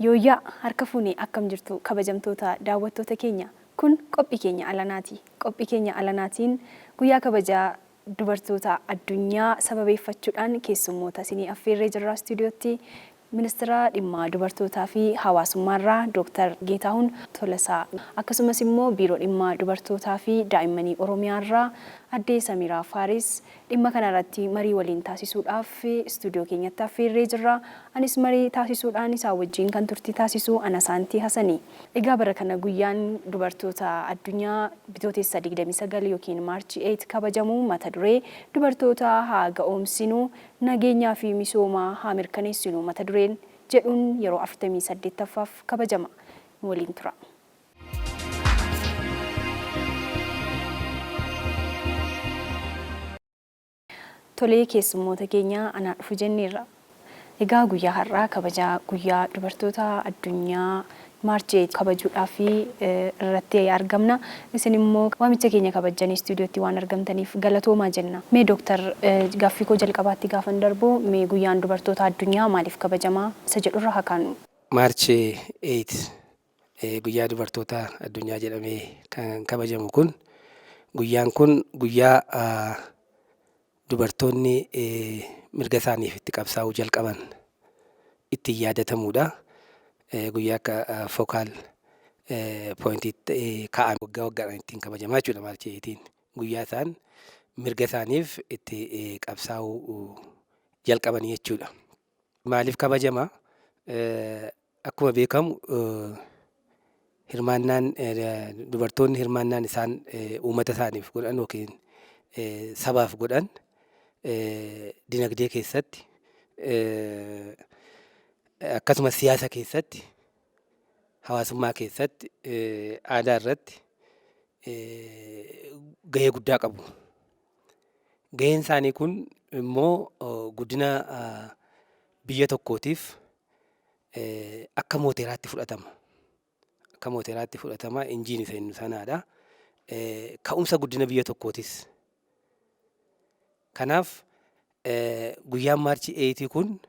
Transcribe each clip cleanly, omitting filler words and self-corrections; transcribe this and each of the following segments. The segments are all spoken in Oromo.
Yooyyaa harka fuune akkam jirtu kabajamtoota daawwattoota keenya kun qophii keenya alanaati. Qophii keenya alanaatiin guyyaa kabajaa dubartoota addunyaa sababeeffachuudhaan keessummoota isinii affeerree jirra istuudiyootti. Ministira dhimma dubartootaa fi hawaasummaarraa Dooktar Geetaahuun Tolasaa akkasumas immoo Biiroo dhimma dubartootaa fi daa'immanii Oromiyaarraa Addee Samiiraa Faaris dhimma kana irratti marii waliin taasisuudhaaf istuudiyoo keenyatti affeerree jirra. Anis marii taasisuudhaan isaan wajjin kan turtii taasisu ana Saantii Hasani. Egaa bara kana guyyaan dubartoota addunyaa Bitootessa 29 ykn March 8 kabajamu mata duree dubartoota haa ga'oomsinu, Nageenyaa fi misooma haa mirkaneessinu mata dureen jedhuun yeroo 48ffaaf kabajama. Nu waliin turaa. Tolee keessummoota keenya anaa dhufu jenneerra. Egaa guyyaa har'aa kabaja guyyaa dubartoota addunyaa March 8 kabajuudhaaf irratti argamna. Isin immoo waamicha keenya kabajjanii istuudiyootti waan argamtaniif galatoomaa jenna. Mee Dooktar gaaffii koo jalqabaatti gaafan darbu mee guyyaan dubartoota addunyaa maaliif kabajama isa jedhurra haa kaanu. March 8 guyyaa dubartoota addunyaa jedhamee kan kabajamu kun guyyaan kun guyyaa dubartoonni mirga isaaniif itti qabsaa'uu jalqaban ittiin yaadatamuudha. Guyyaa akka fokaal pooyintiitti kaa'ame waggaa waggaadhaan ittiin kabajamaa jechuudha March 18. Guyyaa isaan mirga isaaniif itti qabsaa'uu jalqabanii jechuudha. Maaliif kabajama? Akkuma beekamu hirmaannaan dubartoonni hirmaannaan isaan uummata isaaniif godhan yookiin sabaaf godhan dinagdee keessatti akkasumas siyaasa keessatti hawaasummaa keessatti aadaa irratti gahee guddaa qabu. Gaheen isaanii kun immoo guddina biyya tokkootiif akka mooteraatti fudhatama. Akka mooteraatti fudhatama injiin isa inni sanaadha. Ka'umsa guddina biyya tokkootis. Kanaaf guyyaan Maarchii 8 kun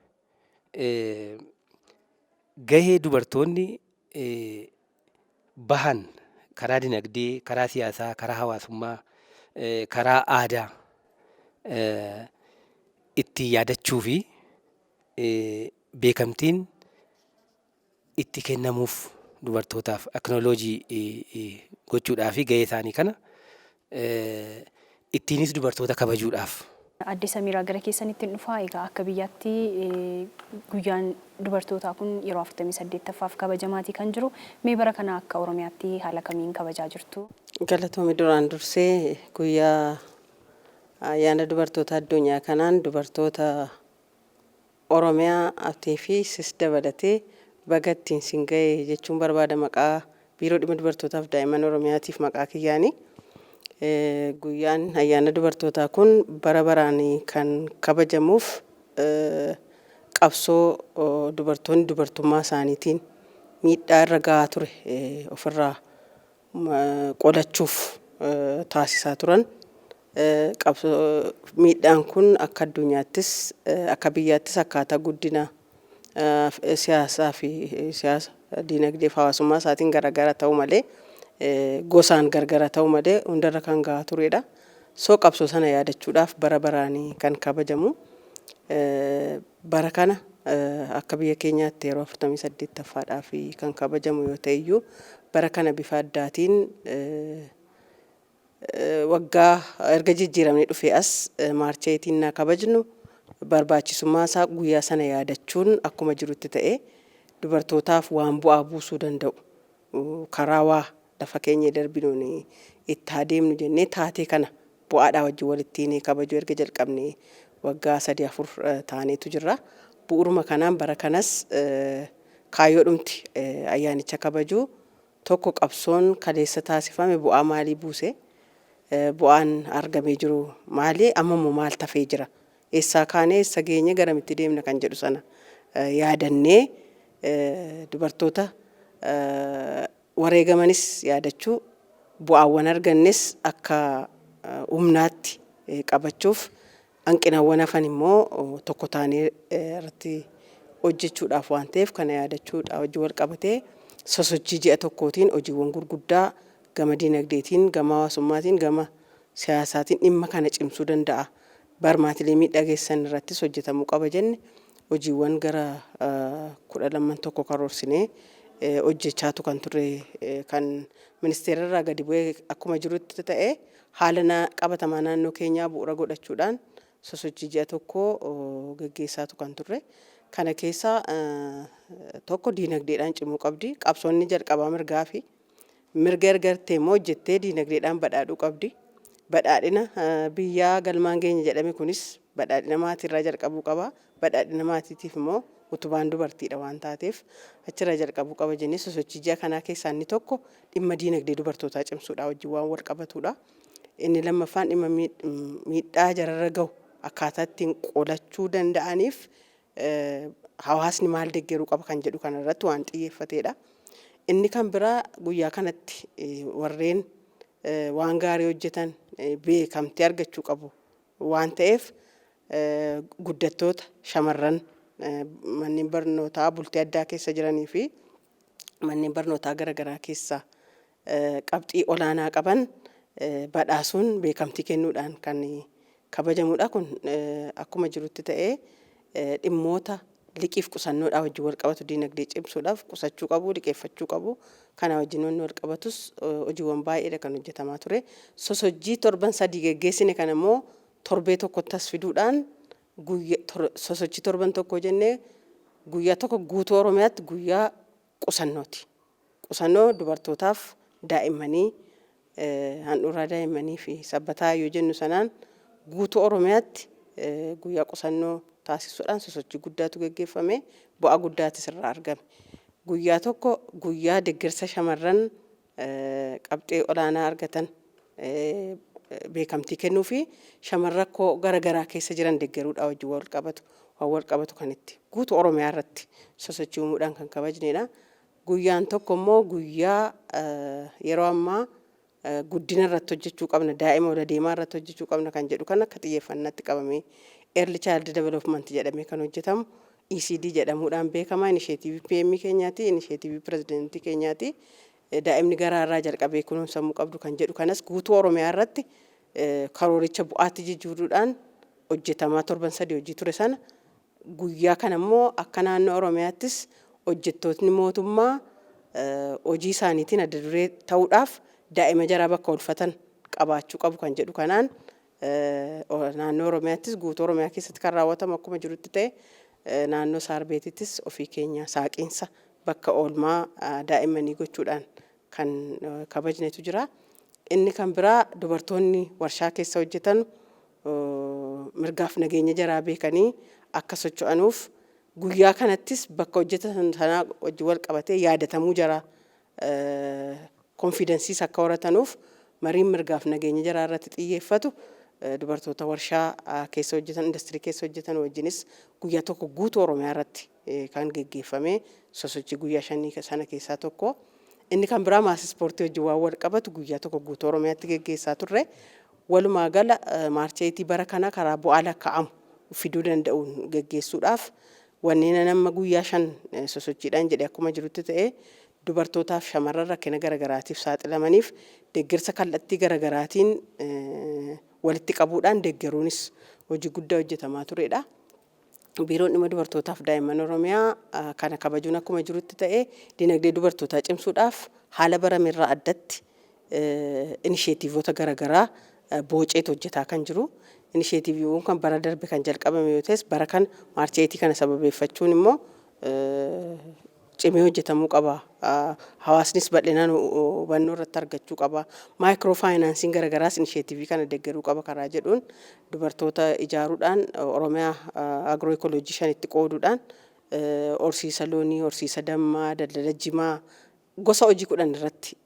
gahee dubartoonni bahan karaa dinagdee, karaa siyaasaa, karaa hawaasummaa, karaa aadaa ittiin yaadachuu fi beekamtiin itti kennamuuf dubartootaaf aknooloojii gochuudhaa fi gahee isaanii kana ittiinis dubartoota kabajuudhaaf. Aadde Samiiraa gara keessanittin dhufa. Egaa akka biyyaatti guyyaan dubartootaa kun yeroo 48ffaaf kabajamaatii kan jiru. Mee bara kana akka Oromiyaatti haala kamiin kabajaa jirtu? Galatoomi duraan dursee guyyaa ayyaana dubartoota addunyaa kanaan dubartoota Oromiyaa atii fi sis dabalatee baga ittiin sin gahe jechuun barbaada maqaa Biiroo Dhimma Dubartootaaf Daa'imman Oromiyaatiif maqaa kiyyaani. Guyyaan ayyaana dubartootaa kun bara baraan kan kabajamuuf qabsoo dubartoonni dubartummaa isaaniitiin miidhaa irra gahaa ture ofirraa qolachuuf taasisaa turan. Miidhaan kun akka addunyaattis akka biyyaattis akkaataa guddina siyaasaa fi siyaasa diinagdee fi hawaasummaa isaatiin garagara ta'u malee gosaan gargara ta'u malee hundarra kan gahaa turedha. So qabsoo sana yaadachuudhaaf bara baraan kan kabajamu. Bara kana akka biyya keenyaatti yeroo 48ffaadhaaf kan kabajamu yoo ta'e iyyuu bara kana bifa addaatiin waggaa erga jijjiiramni dhufee as maarcheetiin naa kabajnu barbaachisummaa isaa guyyaa sana yaadachuun akkuma jirutti ta'ee dubartootaaf waan bu'aa buusuu danda'u karaa waa lafa keenyee darbinuun itti haa deemnu jennee taatee kana bu'aadhaa wajjin walittiin kabajuu erga jalqabnee waggaa sadii afur taaneetu jirra. Bu'uuruma kanaan bara kanas kaayyoodhumti ayyaanicha kabajuu tokko qabsoon kaleessa taasifame bu'aa maalii buuse? Bu'aan argamee jiru maali? Amma immoo maal tafee jira? Eessaa kaanee eessa geenye garamitti deemna kan jedhu sana yaadannee dubartoota wareegamanis yaadachuu bu'aawwan argannes akka humnaatti qabachuuf hanqinawwan hafan immoo tokko taanee irratti hojjechuudhaaf waan ta'eef, kana yaadachuudha hojii wal qabatee sosochii ji'a tokkootiin hojiiwwan gurguddaa gama dinagdeetiin, gama hawaasummaatiin, gama siyaasaatiin dhimma kana cimsuu danda'a. Barmaatilee miidhaa geessisan irrattis hojjetamuu qaba jenne hojiiwwan gara 12 tokko karoorsinee hojjechaatu kan turre. Kan ministeera irraa gadi bu'ee akkuma jirutti ta'e, haala qabatamaa naannoo keenyaa bu'uura godhachuudhaan sosochii ji'a tokko geggeessaatu kan turre. Kana keessaa tokko diinagdeedhaan cimuu qabdi. Qabsoonni jalqabaa mirgaa fi mirga erga argattee immoo hojjettee diinagdeedhaan badhaadhuu qabdi. Badhaadhina biyyaa galmaan geenya jedhame kunis badhaadhina maatiirraa jalqabuu qaba. Badhaadhina maatiitiif immoo utubaan dubartiidha waan taateef, achirraa jalqabuu qaba jennee sosochii ji'a kanaa keessaa inni tokko dhimma diinagdee dubartootaa cimsuudha wajjin waan wal qabatudha. Inni lammaffaan dhimma miidhaa jararra gahu akkaataa ittiin qolachuu danda'aniif hawaasni maal deeggaruu qaba kan jedhu kanarratti waan xiyyeeffatedha. Inni kan biraa guyyaa kanatti warreen waan gaarii hojjetan beekamtii argachuu qabu waan ta'eef, guddattoota shamarran manneen barnootaa bultii addaa keessa jiranii fi manneen barnootaa garaagaraa keessa qabxii olaanaa qaban badhaasuun beekamtii kennuudhaan kan kabajamudha. Kun akkuma jirutti ta'ee, dhimmoota liqiif qusannoodhaa wajjin wal qabatu, diinagdee cimsuudhaaf qusachuu qabu, liqeeffachuu qabu. Kana wajjin wanni wal qabatus hojiiwwan baay'eedha kan hojjetamaa ture. Sosochii torban 3 geggeessine kana immoo torbee tokkotti as fiduudhaan sosochii torban tokko jennee guyyaa tokko guutuu Oromiyaatti guyyaa qusannooti. Qusannoo dubartootaaf daa'immanii, handhuuraa daa'immanii fi sabbataa yoo jennu sanaan guutuu Oromiyaatti guyyaa qusannoo taasisuudhaan sosochii guddaatu geggeeffame, bu'aa guddaatis irraa argame. Guyyaa tokko guyyaa deeggarsa shamarran qabxii olaanaa argatan beekamtii kennuu fi shamarran rakkoo garaagaraa keessa jiran deeggaruudhaa wajjin wal qabatu, waan wal qabatu kan itti guutuu Oromiyaa irratti sosochii uumuudhaan kan kabajnedha. Guyyaan tokko immoo guyyaa yeroo ammaa guddina irratti hojjechuu qabna, daa'ima ol adeemaa irratti hojjechuu qabna kan jedhu kan akka xiyyeeffannaatti qabamee Early Child Development jedhamee kan hojjetamu, ECD jedhamuudhaan beekama. Inisheetiivii PM keenyaati, inisheetiivii pirezidentii keenyaati. Daa'imni garaa irraa jalqabee kunuunsamuu qabdu kan jedhu kanas guutuu Oromiyaa irratti karooricha bu'aatti jijjiiruudhaan hojjetamaa torban 3 hojii ture sana, guyyaa kana immoo akka naannoo Oromiyaattis hojjettootni mootummaa hojii isaaniitiin adda duree ta'uudhaaf daa'ima jaraa bakka oolfatan qabaachuu qabu kan jedhu kanaan naannoo Oromiyaattis guutuu Oromiyaa keessatti kan raawwatamu akkuma jirutti ta'e, naannoo Saarbeetittis ofii keenya saaqiinsa bakka oolmaa daa'immanii gochuudhaan kan kabajnetu jira. Inni kan biraa dubartoonni warshaa keessa hojjetan mirgaaf nageenya jaraa beekanii akka socho'anuuf guyyaa kanattis bakka hojjetan sanaa wajjin wal qabatee yaadatamuu jaraa, confidenceiis akka horatanuuf mariin mirgaaf nageenya jaraa irratti xiyyeeffatu dubartoota warshaa keessa hojjetan, industirii keessa hojjetan wajjinis guyyaa tokko guutuu Oromiyaa irratti kan geggeeffame sosochii guyyaa shanii sana keessaa tokko. Inni kan biraa mass ispoortii wajjin waan wal qabatu guyyaa tokko guutuu Oromiyaatti geggeessaa turre. Walumaa gala March 8 bara kana karaa bu'aa lakkaa'amu fiduu danda'uun geggeessuudhaaf wanneen amma guyyaa 5 sosochiidhaan jedhe akkuma jirutti ta'e, dubartootaaf shamarran rakkina garagaraatiif saaxilamaniif deeggarsa kallattii garagaraatiin walitti qabuudhaan deeggaruunis hojii guddaa hojjetamaa turedha. Biiroon Dhimma Dubartootaaf Daa'imman Oromiyaa kana kabajuun akkuma jirutti ta'e, dinagdee dubartootaa cimsuudhaaf haala baramerraa addatti inisheetiivota garaagaraa boceet hojjetaa kan jiru. Inisheetiiviiwwan kan bara darbe kan jalqabame yoo ta'es, bara kana March 8 kana sababeeffachuun immoo cimee hojjetamuu qaba. Hawaasnis bal'inaan hubannoo irratti argachuu qaba. Micro financeiin garaagaraas inisheetiivii kana deeggaruu qaba karaa jedhuun dubartoota ijaaruudhaan Oromiyaa agro ecology shanitti qooduudhaan horsiisa loonii, horsiisa dammaa, daldala jimaa, gosa hojii 10 irratti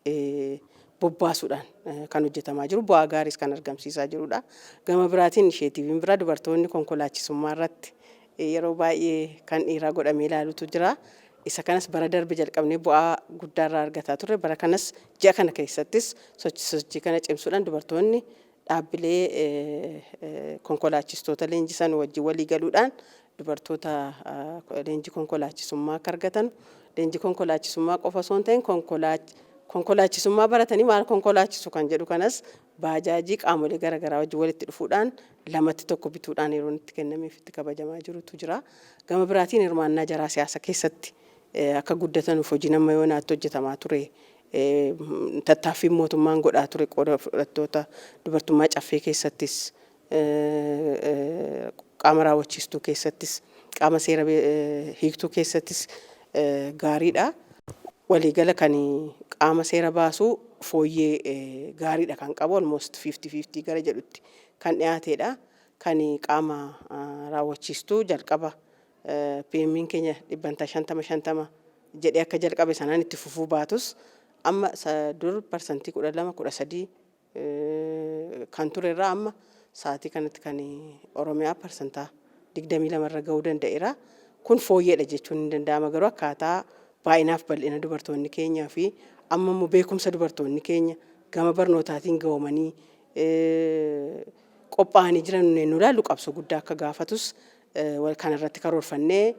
bobbaasuudhaan kan hojjetamaa jiru, bu'aa gaariis kan argamsiisaa jirudha. Gama biraatiin inisheetiiviin biraa dubartoonni konkolaachisummaa irratti yeroo baay'ee kan dhiiraa godhamee ilaalutu jira. Isa kanas bara darbe jalqabnee bu'aa guddaa irraa argataa turre. Bara kanas ji'a kana keessattis sochii kana cimsuudhaan dubartoonni dhaabbilee konkolaachistoota leenjisan wajjin walii galuudhaan dubartoota Dubartoota leenjii konkolaachisummaa akka argatan, leenjii konkolaachisummaa qofa osoo hin ta'in, konkolaachisummaa baratanii maal konkolaachisu kan jedhu kanas baajaajii qaamolee garaagaraa wajjin walitti dhufuudhaan lamatti tokko bituudhaan yeroon itti kennameef itti kabajamaa jirutu jira. Gama biraatiin hirmaannaa jaraa siyaasa keessatti akka guddatanuuf hojiin amma yoonaatti hojjetamaa ture, tattaaffiin mootummaan godhaa ture, qooda fudhattoota dubartummaa Caffee keessattis, qaama raawwachiistuu keessattis, qaama seera hiiktuu keessattis gaariidha. Waliigala kan qaama seera baasuu fooyyee gaariidha kan qabu, almost 50-50 gara jedhutti kan dhiyaateedha. Kan qaama raawwachiistuu jalqaba PM'n keenya dhibbantaa 50-50 jedhee akka jalqabe sanaan itti fufuu baatus, amma dur 12% 13 kan ture irraa amma sa'aatii kanatti kan Oromiyaa 22% irra gahuu danda'eera. Kun fooyyeedha jechuun hin danda'ama, garuu akkaataa baay'inaaf bal'ina dubartoonni keenyaa fi amma immoo beekumsa dubartoonni keenya gama barnootaatiin gahomanii qophaa'anii jiran nu ilaallu, qabsoo guddaa akka gaafatus kanarratti karoorfannee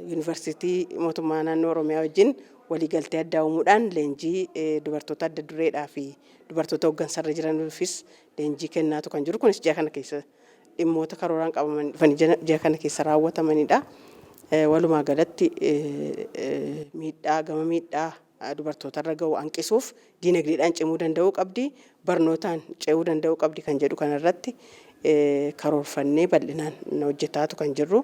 yuunivarsiitii mootummaa naannoo Oromiyaa wajjin waliigaltee addaa uumuudhaan leenjii dubartoota adda dureedhaa fi dubartoota hooggansarra jiraniifis leenjii kennaatu kan jiru. Kunis ji'a kana keessa dhimmoota karooraan qabaman dhufanii ji'a kana keessa raawwatamanidha. Walumaa galatti miidhaa gama miidhaa dubartootarra gahu hanqisuuf diinagdeedhaan cimuu danda'uu qabdi, barnootaan ce'uu danda'uu qabdi kan jedhu kanarratti karoorfannee bal'inaan hojjetaatu kan jirru.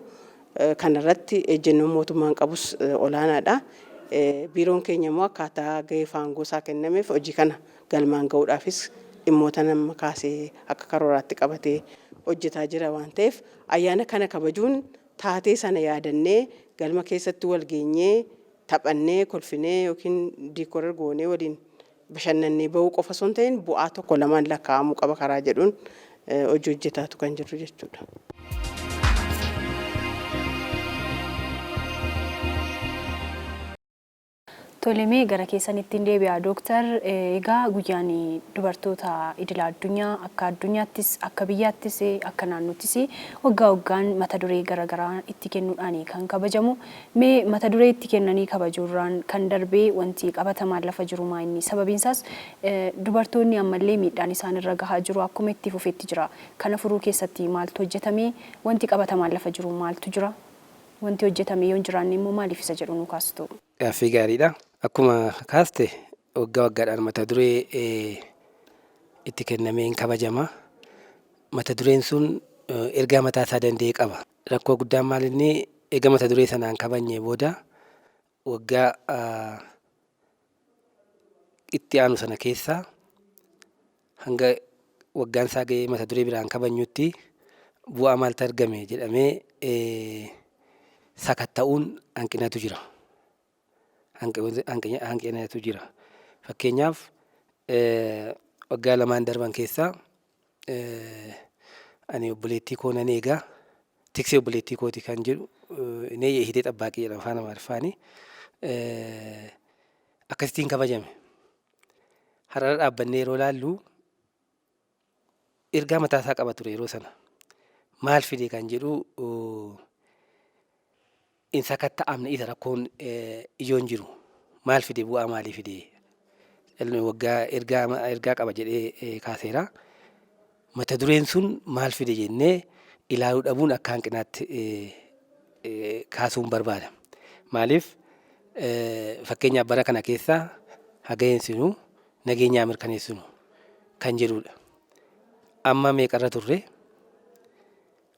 Kanarratti ejjennoon mootummaan qabus olaanaadha. Biiroon keenya immoo akkaataa gahee aangoo isaa kennameef hojii kana galmaan gahuudhaafis dhimmoota nama kaasee akka karooraatti qabatee hojjetaa jira waan ta'eef, ayyaana kana kabajuun taatee sana yaadannee galma keessatti wal geenyee taphannee, kolfinee yookiin decor goonee waliin bashannannee bahuu qofa osoo hin ta'in bu'aa tokko lamaan lakkaa'amuu qaba karaa jedhuun hojii hojjetaatu kan jirru jechuudha. Tolemee gara keessanittiin deebi'a, Dooktar. Egaa guyyaan dubartoota idila addunyaa akka addunyaattis, akka biyyaattis, akka naannoottis waggaa waggaan mata duree garaagaraa itti kennuudhaan kan kabajamu. Mee mata duree itti kennanii kabajuurraan kan darbee wanti qabatamaan lafa jiru maa inni? Sababiin isaas dubartoonni ammallee miidhaan isaan irra gahaa jiru akkuma itti fufetti jira. Kana furuu keessatti maaltu hojjetame? Wanti qabatamaan lafa jiru maaltu jira? Wanti hojjetame yoo hin jiraanne immoo maaliif isa jedhu nu kaastu? Gaaffii gaariidha. Akkuma kaaste waggaa waggaadhaan mata duree itti kennameen kabajama. Mata dureen sun ergaa mataa isaa danda'e qaba. Rakkoo guddaan maal inni, eega mata duree sanaan kabajnee booda waggaa itti aanu sana keessa hanga waggaan isaa ga'ee mata duree biraan kabajnutti bu'aa maaltu argame jedhamee sakatta'uun hanqinatu jira. Hanqinatu jira. Fakkeenyaaf, waggaa 2n darban keessaa "Ani obboleettii koo nan eegaa, tiksee obboleettii kooti" kan jedhu, "እኔ የእህቴ ጠባቂ" jedhama afaan Amaariffaani. Akkasittiin kabajame. Har'arra dhaabbannee yeroo ilaallu ergaa mataa isaa qaba ture yeroo sana. Maal fide kan jedhu hin sakatta'amne, isa rakkoon ijoon jiru. Maal fide, bu'aa maalii fide? Waggaa ergaa ergaa qaba jedhee kaaseera. Mata dureen sun maal fide jennee ilaaluu dhabuun akka hanqinaatti kaasuun barbaada. Maaliif, fakkeenyaaf bara kana keessa haga'eensinu nageenyaa mirkaneessinu kan jedhudha. Amma meeqarra turre?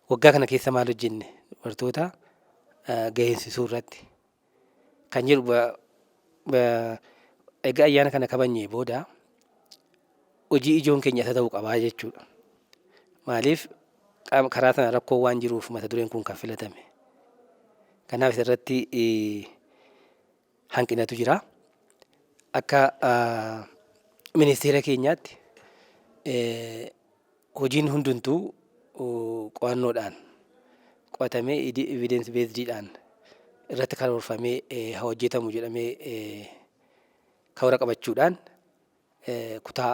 Waggaa kana keessa maal hojjenne dubartoota gaheensisuu irratti kan jedhu, egaa ayyaana kana kabajnee booda hojii ijoon keenya isa ta'uu qabaa jechuudha. Maaliif, karaa sana rakkoo waan jiruuf mata dureen kun kan filatame. Kanaaf isarratti hanqinatu jira. Akka ministeera keenyaatti hojiin hundumtuu qo'annoodhaan qo'atamee, evidence basedidhaan irratti karoorfamee haa hojjetamu jedhamee karoora qabachuudhaan kutaa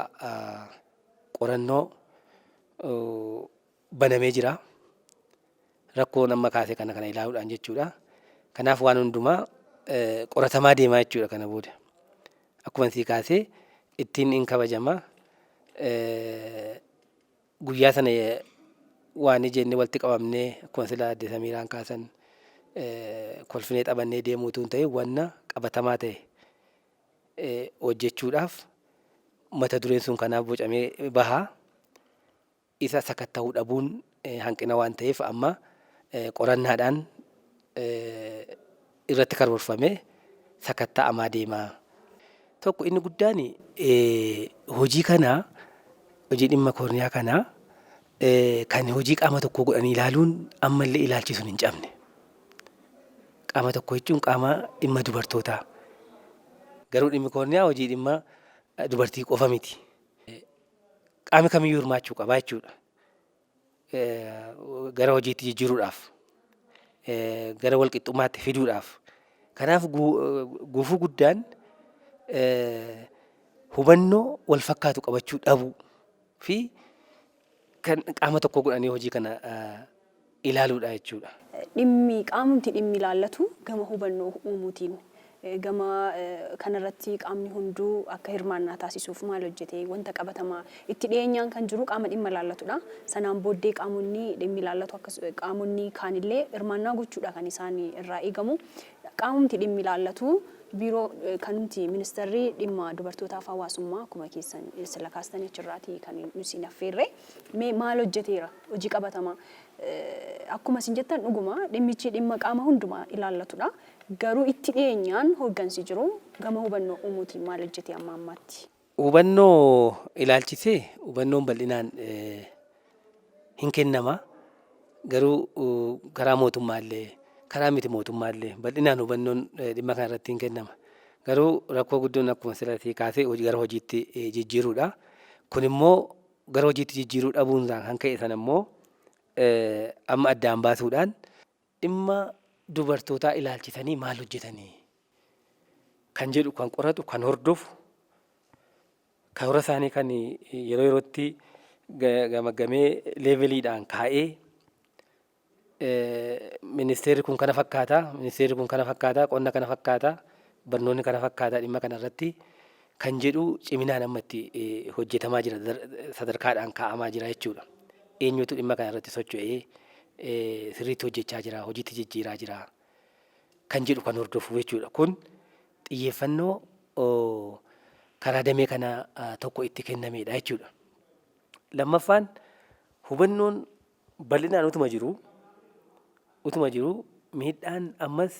qorannoo banamee jira. Rakkoo amma kaase kana kana ilaaluudhaan jechuudha. Kanaaf waan hundumaa qoratamaa deemaa jechuudha kana booda. Akkuma sii kaasee ittiin hin kabajama. Guyyaa sana waan jennee walitti qabamnee, akkuma silaa adde Samiiraan kaasan, kolfinee taphannee deemuu utuu hin ta'in, wanna qabatamaa ta'e hojjechuudhaaf mata dureen sun kanaaf bocamee baha. Isa sakatta'uu dhabuun hanqina waan ta'eef, amma qorannaadhaan irratti karoorfamee sakatta'amaa deema. Tokko inni guddaan hojii kana, hojii dhimma koorniyaa kana, kan hojii qaama tokkoo godhanii ilaaluun ammallee ilaalchi sun hin cabne. Qaama tokko jechuun qaama dhimma dubartootaa. Garuu dhimmi koorniyaa hojii dhimma dubartii qofa miti. Qaamni kamiyyuu hirmaachuu qaba jechuudha. Gara hojiitti jijjiiruudhaaf, gara walqixxummaatti fiduudhaaf. Kanaaf gufuu guddaan hubannoo wal fakkaatu qabachuu dhabuu fi kan qaama tokko godhanii hojii kana ilaaluudha jechuudha. Dhimmi qaamumti dhimmi ilaallatu gama hubannoo uumuutiin, gama kanarratti qaamni hunduu akka hirmaannaa taasisuuf maal hojjete? Wanta qabatamaa itti dhiyeenyaan kan jiru qaama dhimma ilaallatudha. Sanaan booddee qaamonni dhimmi ilaallatu, qaamonni kaanillee hirmaannaa gochuudha kan isaan irraa eegamu. Qaamumti dhimmi ilaallatu, biiroo kanumti ministeerri dhimma dubartootaaf hawaasummaa, akkuma keessan sila kaastanii achirraati kan nuti affeerre. Mee maal hojjeteera hojii qabatamaa? Akkuma isin jettan dhuguma dhimmichi dhimma qaama hundumaa ilaallatudha. Garuu itti dhiyeenyaan hooggansi jiru gama hubannoo uumuutiin maal hojjete amma ammaatti? Hubannoo ilaalchisee hubannoon bal'inaan hin kennama. Garuu karaa mootummaallee karaa miti mootummaallee bal'inaan hubannoon dhimma kana irratti hin kennama. Garuu rakkoo guddoon akkuma sirratti kaasee gara hojiitti jijjiiruudha. Kun immoo gara hojiitti jijjiiruu dhabuun kan ka'e sana immoo amma addaan baasuudhaan dhimma dubartootaa ilaalchisanii maal hojjetanii kan jedhu kan qoratu, kan hordofu, karoora isaanii kan yeroo yerootti gamaggamee leveliidhaan kaa'ee, ministeerri kun kana fakkaata, ministeerri kun kana fakkaata, qonna kana fakkaata, barnoonni kana fakkaata, dhimma kana irratti kan jedhu ciminaan amma itti hojjetamaa jira, sadarkaadhaan kaa'amaa jira jechuudha. Eenyutu dhimma kana irratti socho'ee sirriitti hojjechaa jira, hojiitti jijjiiraa jira kan jedhu kan hordofu jechuudha. Kun xiyyeeffannoo karaa damee kana tokko itti kennamedha jechuudha. Lammaffaan, hubannoon bal'inaan utuma jiru miidhaan ammas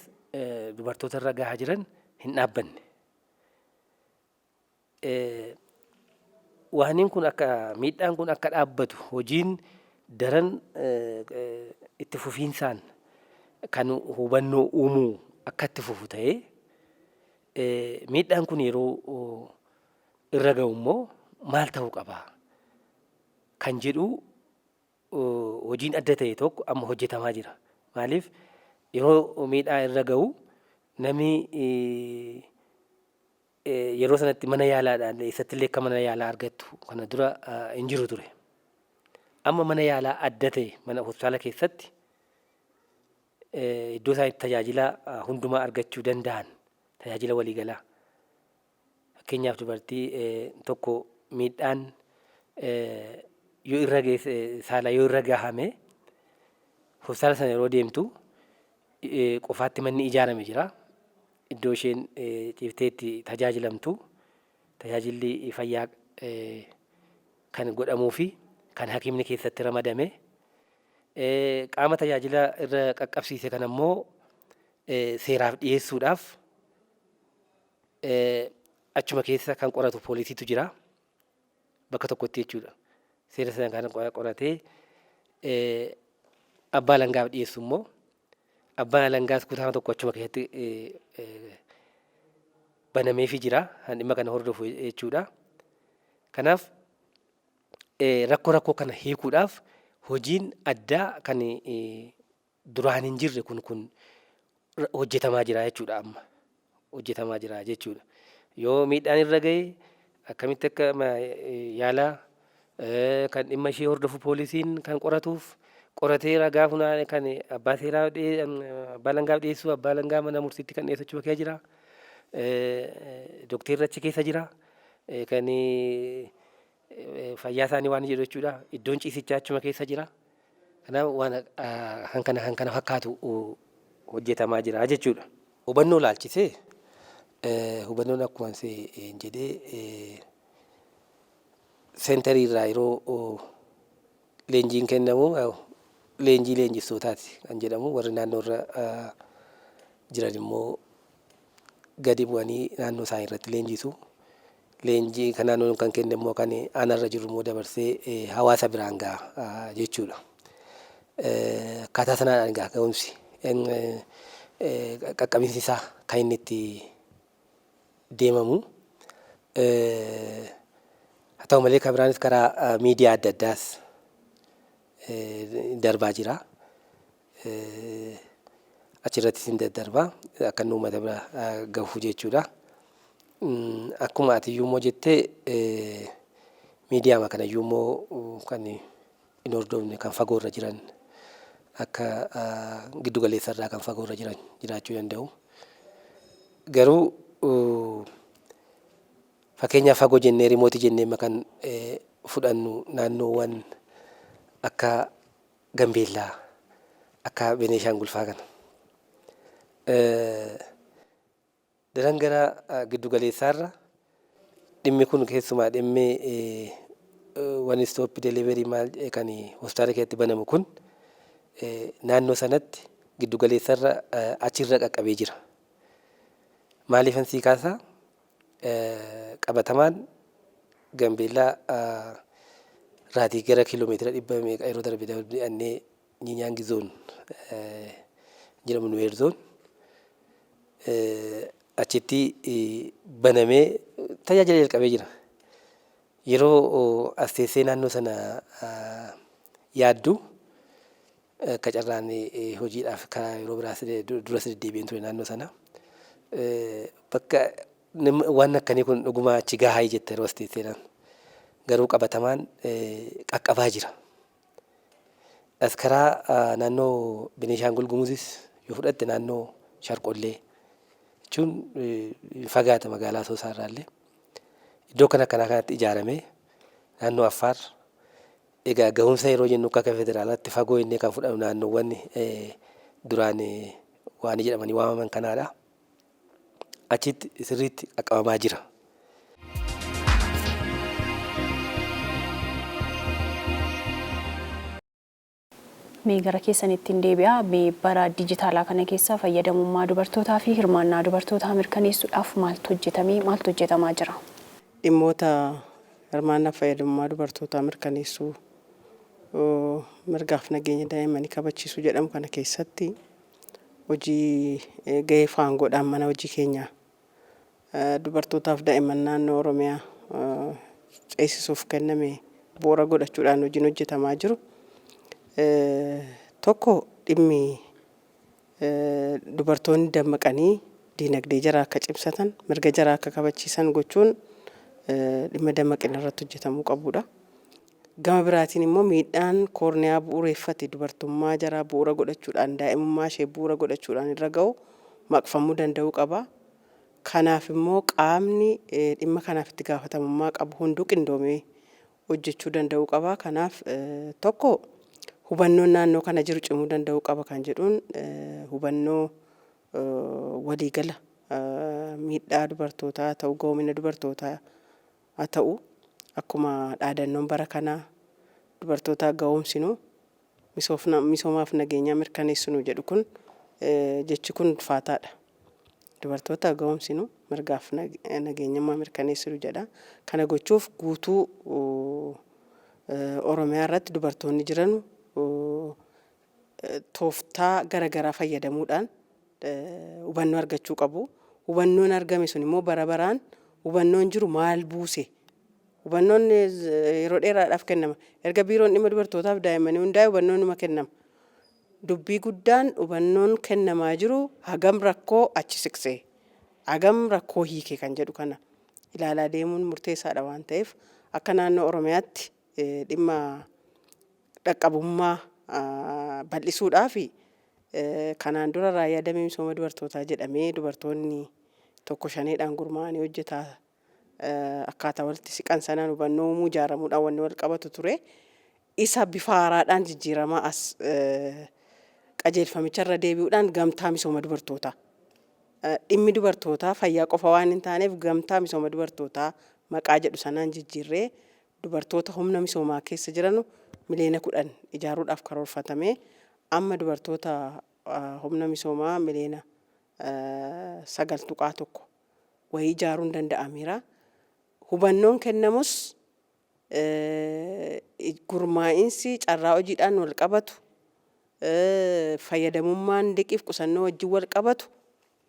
dubartoota irra gahaa jiran hin dhaabbanne. Waaniin kun akka miidhaan kun akka dhaabbatu hojiin daran itti fufiinsaan kan hubannoo uumuu akka itti fufu ta'ee, miidhaan kun yeroo irra ga'u immoo maal ta'uu qaba kan jedhu hojiin adda ta'e tokko amma hojjetamaa jira. Maaliif, yeroo miidhaa irra ga'u namni yeroo sanatti mana yaalaadhaan eessattillee akka mana yaalaa argattu kana dura hin jiru ture. Amma mana yaalaa adda ta'e, mana hospitaala keessatti iddoo isaan itti tajaajila hundumaa argachuu danda'an, tajaajila waliigalaa. Fakkeenyaaf, dubartii tokko miidhaan yoo irra geesse, saala yoo irra gahame, hospitaala sana yeroo deemtu qofaatti manni ijaarame jira. Iddoo isheen ciiftee itti tajaajilamtu, tajaajilli fayyaa kan godhamuu fi kan hakiimni keessatti ramadame, qaama tajaajila irra qaqqabsiise kana immoo seeraaf dhiyeessuudhaaf achuma keessa kan qoratu poolisiitu jira. Bakka tokkotti jechuudha. Seera sana kan qoratee abbaa alangaaf dhiyeessu immoo, abbaan alangaas kutaa tokko achuma keessatti banameefii jira. Kan dhimma kana hordofu jechuudha. Kanaaf rakkoo kana hiikuudhaaf hojiin addaa kan duraan hin jirre kun hojjetamaa jira jechuudha amma. Hojjetamaa jira jechuudha. Yoo miidhaan irra gahe akkamitti akka yaala, kan dhimma ishee hordofu poolisiin kan qoratuuf, Qoratee ragaa funaane kan abbaa seeraa, abbaa alangaaf dhiyeessu, abbaa alangaa mana murtiitti kan dhiyeessu achuma keessa jira. Dokteerri achi keessa jira. Kan fayyaa isaanii waan jedhu jechuudha. Iddoon ciisichaa achuma keessa jira. Kanaaf waan kan kana fakkaatu hojjetamaa jira jechuudha. Hubannoo ilaalchisee, hubannoon akkuma jedhee, seentarii irraa yeroo leenjiin kennamu, leenjii leenjistootaati kan jedhamu, warri naannoo irra jiran immoo gadi bu'anii naannoo isaanii irratti leenjisu. Leenjii kan naannoon kan kenne immoo kan aanarra jiru immoo dabarsee hawaasa biraan gaha jechuudha. Akkaataa sanaan egaa ga'umsi qaqqabinsi isaa kan inni itti deemamu. Haa ta'u malee, kan biraanis karaa miidiyaa adda addaas darbaa jira. Achirrattis hin daddarba akka inni uummata bira gahu jechuudha. Akkuma ati iyyuu immoo jettee, miidiyaama kana iyyuu immoo kan hin hordofne, kan fagoorra jiran, akka giddu galeessa irraa kan fagoorra jiran jiraachuu danda'u. Garuu fakkeenyaaf fagoo jennee, remote jennee kan fudhannu naannoowwan akka Gambeellaa, akka Beneeshaangul fa'aa kana. Daran gara giddu galeessaarra dhimmi kun, keessumaa dhimmi one stop delivery maal kan hospitaala keessatti banamu kun, naannoo sanatti giddu galeessarra achirra qaqqabee jira. Maaliifan sii kaasaa, qabatamaan Gambeellaa raatii gara kiiloomeetira dhibba meeqa yeroo darbe darbee Nyiinyaangi zone jedhamu, Nuweer zone, achitti banamee tajaajila jalqabee jira. Yeroo as teessee naannoo sana yaaddu, akka carraan hojiidhaaf karaa yeroo biraas duras deddeebi'een ture naannoo sana. Bakka waan akkanii kun dhuguma achi gahaa jette yeroo as teessee ilaaltu. Garuu qabatamaan qaqqabaa jira. As karaa naannoo Beneeshaangul Gumuzis yoo fudhatte, naannoo Sharqollee jechuun fagaata magaalaa Asoosaa irraallee. Iddoo kana akkanaa kanatti ijaaramee, naannoo Affaar egaa gahumsa yeroo jennu, akka federaalaatti fagoo innee kan fudhannu naannoowwan duraan waan jedhamanii waamaman kanaadha. Achitti sirriitti qaqqabamaa jira. Mee gara keessanittiin deebi'a. Mee bara dijitaalaa kana keessa fayyadamummaa dubartootaa fi hirmaannaa dubartootaa mirkaneessuudhaaf maaltu hojjetamee, maaltu hojjetamaa jira? Dhimmoota hirmaannaa fayyadamummaa dubartootaa mirkaneessuu, mirgaaf nageenya daa'immanii kabachiisuu jedhamu kana keessatti, hojii gahee faangoodhaan mana hojii keenya dubartootaaf daa'imman naannoo Oromiyaa ceesisuuf kenname bu'uura godhachuudhaan hojiin hojjetamaa jiru. Tokko, dhimmi dubartoonni dammaqanii diinagdee jaraa akka cimsatan, mirga jaraa akka kabachiisan gochuun dhimma dammaqina irratti hojjetamuu qabudha. Gama biraatiin immoo miidhaan koorniyaa bu'uureeffate dubartummaa jaraa bu'uura godhachuudhaan, daa'imummaa ishee bu'uura godhachuudhaan irra ga'u maqfamuu danda'uu qaba. Kanaaf immoo qaamni dhimma kanaaf itti gaafatamummaa qabu hunduu qindoomee hojjechuu danda'uu qaba. Kanaaf tokko, hubannoon naannoo kana jiru cimuu danda'uu qaba kan jedhuun, hubannoo waliigala miidhaa dubartootaa ta'u, ga'oomina dubartootaa haa ta'u, akkuma dhaadannoon bara kanaa "dubartoota ga'oomsinu, misoomaaf nageenyaa mirkaneessinu" jedhu kun, jechi kun ulfaataadha. Dubartoota ga'oomsinu, mirgaaf nageenyummaa mirkaneessinu jedha. Kana gochuuf guutuu Oromiyaa irratti dubartoonni jiranu tooftaa garaagaraa fayyadamuudhaan hubannoo argachuu qabu. Hubannoon argame sun immoo bara baraan hubannoon jiru maal buuse? Hubannoon yeroo dheeraadhaaf kennama. Erga biiroon dhimma dubartootaaf daa'immanii hundaa'e hubannoon numa kennama. Dubbii guddaan, hubannoon kennamaa jiru hagam rakkoo achi siqsee, hagam rakkoo hiike kan jedhu kana ilaalaa deemuun murteessaadha waan ta'eef, akka naannoo Oromiyaatti dhimma dhaqqabummaa bal'isuudhaaf kanaan dura Raayyaa Damee Misooma Dubartootaa jedhamee dubartoonni tokko shaneedhaan gurmaa'anii hojjetaa akkaataa walitti siqan sanaan hubannoo uumuu ijaaramuudhaan wanni wal qabatu ture. Isa bifa haaraadhaan jijjiiramaa as qajeelfamicha irra deebi'uudhaan Gamtaa Misooma Dubartootaa. Dhimmi dubartootaa fayyaa qofa waan hin taaneef Gamtaa Misooma Dubartootaa maqaa jedhu sanaan jijjiirree dubartoota humna misoomaa keessa jiranu miliyoona 10 ijaaruudhaaf karoorfatamee amma dubartoota humna misoomaa miliyoona 9.1 wayii ijaaruun danda'ameera. Hubannoon kennamus gurmaa'insi carraa hojiidhaan wal qabatu, fayyadamummaan liqiif qusannoo wajjin wal qabatu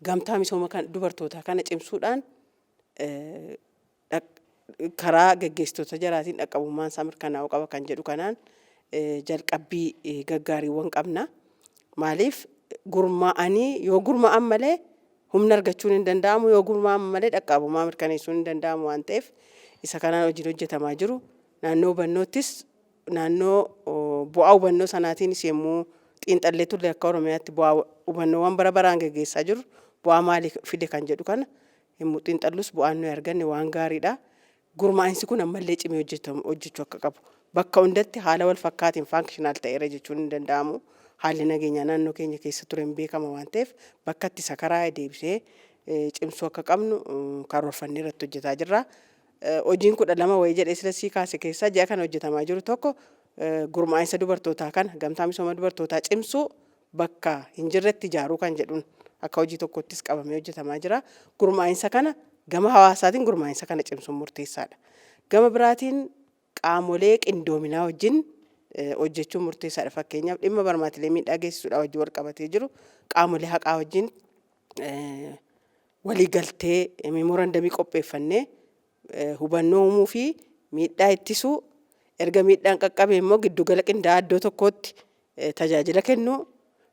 gamtaa misooma dubartootaa kana cimsuudhaan karaa gaggeessitoota jaraatiin dhaqqabummaan isaa mirkanaa'uu qaba kan jedhu kanaan jalqabbii gaggaariiwwan qabna. Maaliif gurmaa'anii yoo gurmaa'an malee humna argachuun hin danda'amu, yoo gurmaa'an malee dhaqqabummaa mirkaneessuun hin danda'amu waan ta'eef isa kanaan hojiin hojjetamaa jiru. Naannoo hubannoottis, naannoo bu'aa hubannoo sanaatiinis yommuu xiinxallee turre, akka Oromiyaatti bu'aa hubannoowwan bara baraan gaggeessaa jirru bu'aa maalii fide kan jedhu kana yommuu xiinxallus bu'aan nuyi arganne waan gaariidha. Gurmaa'insi kun ammallee cimee hojjechuu akka qabu. Bakka hundatti haala wal fakkaatiin functional ta'eera jechuun hin danda'amu. Haalli nageenyaa naannoo keenya keessa ture hin beekama waan ta'eef bakka itti isa karaa deebisee cimsuu akka qabnu karoorfannee irratti hojjetaa jirra. Hojiin 12 wayii jedhee sila sii kaase keessaa ji'a kana hojjetamaa jiru tokko gurmaa'insa dubartootaa kana, gamtaa misooma dubartootaa cimsuu, bakka hin jirretti ijaaruu kan jedhuun akka hojii tokkottis qabamee hojjetamaa jira. Gurmaa'insa kana gama hawaasaatiin gurmaa'insa kana cimsuun murteessaadha. Gama biraatiin qaamolee qindoominaa wajjin hojjechuun murteessaadha. Fakkeenyaaf, dhimma barmaatilee miidhaa geessisuudhaa wajjin wal qabatee jiru qaamolee haqaa wajjin waliigaltee memorandamii qopheeffannee hubannoo uumuu fi miidhaa ittisuu, erga miidhaan qaqqabe immoo giddugala qindaa'aa iddoo tokkotti tajaajila kennuu,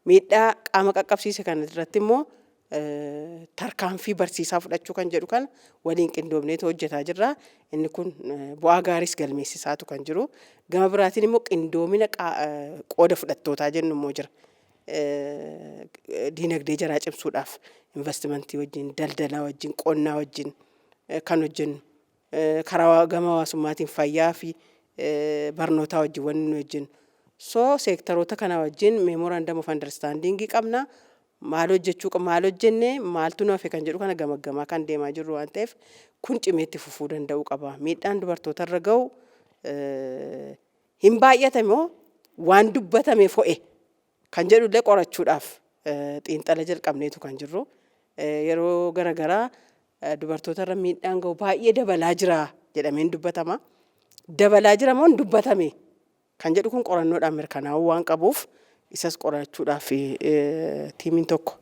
miidhaa qaama qaqqabsiise kana irratti immoo tarkaanfii barsiisaa fudhachuu kan jedhu kana waliin qindoomneetu hojjetaa jirra. Inni kun bu'aa gaariis galmeessisaatu kan jiru. Gama biraatiin immoo qindoomina qooda fudhattootaa jennu immoo jira. Diinagdee jaraa cimsuudhaaf investimentii wajjin, daldalaa wajjin, qonnaa wajjin kan hojjennu, karaa gama hawaasummaatiin fayyaa fi barnootaa wajjin wanni nu hojjennu. So seektaroota kana wajjin memorandum of understanding qabna. Maal hojjechuu, maal hojjenne, maaltu nu hafe kan jedhu kana gamaggamaa kan deemaa jirru waan ta'eef kun cimee itti fufuu danda'uu qaba. Miidhaan dubartoota irra ga'u hin baay'ate moo waan dubbatame fo'e kan jedhullee qorachuudhaaf xiinxala jalqabneetu kan jirru. Yeroo garaagaraa dubartoota irra miidhaan ga'u baay'ee dabalaa jira jedhameen dubbatama. Dabalaa jira moo hin dubbatame kan jedhu kun qorannoodhaan mirkanaa'uu waan qabuuf isas qorachuudhaaf tiimiin tokko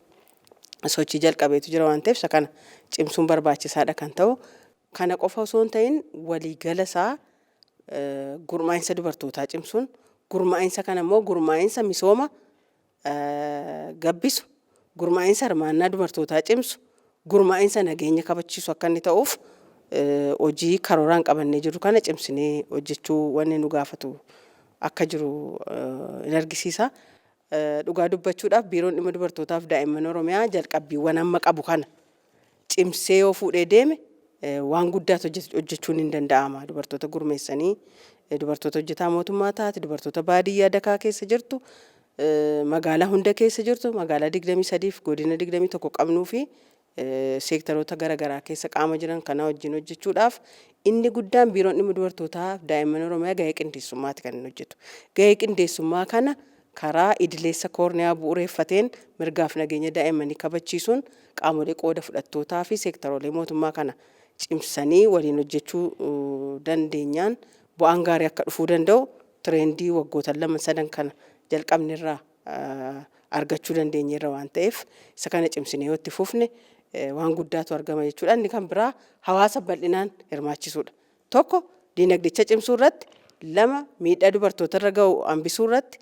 sochii jalqabeetu jira waan ta'eef isa kana cimsuun barbaachisaadha kan ta'u. Kana qofa osoo hin ta'in waliigala isaa gurmaa'insa dubartootaa cimsuun, gurmaa'insa kana immoo gurmaa'insa misooma gabbisu, gurmaa'insa hirmaannaa dubartootaa cimsu, gurmaa'insa nageenya kabachiisu akka inni ta'uuf hojii karooraan qabannee jirru kana cimsinee hojjechuu wanni nu gaafatu akka jiru in argisiisa. Dhugaa dubbachuudhaaf, Biiroon Dhimma Dubartootaaf Daa'imman Oromiyaa jalqabbiiwwan amma qabu kana cimsee yoo fuudhee deeme waan guddaatu hojjechuun hin danda'ama. Dubartoota gurmeessanii, dubartoota hojjetaa mootummaa taate, dubartoota baadiyyaa dakaa keessa jirtu, magaalaa hunda keessa jirtu, magaalaa 23 fi godina 21 qabnuu fi seektaroota garaagaraa keessa qaama jiran kana wajjin hojjechuudhaaf inni guddaan Biiroon Dhimma Dubartootaa fi Daa'imman Oromiyaa gahee qindeessummaati kan inni hojjetu. Gahee qindeessummaa kana karaa idileessa koorniyaa bu'uureeffateen mirgaaf nageenya daa'immanii kabachiisuun qaamolee qooda fudhattootaa fi seektaroolee mootummaa kana cimsanii waliin hojjechuu dandeenyaan bu'aan gaarii akka dhufuu danda'u trendii waggootan lama sadan kana jalqabne irraa argachuu dandeenyeerra waan ta'eef isa kana cimsinee yoo itti fufne waan guddaatu argama jechuudha. Inni kan biraa hawaasa bal'inaan hirmaachisuudha. Tokko diinagdicha cimsuu irratti, lama miidhaa dubartoota irra ga'u hambisuu irratti,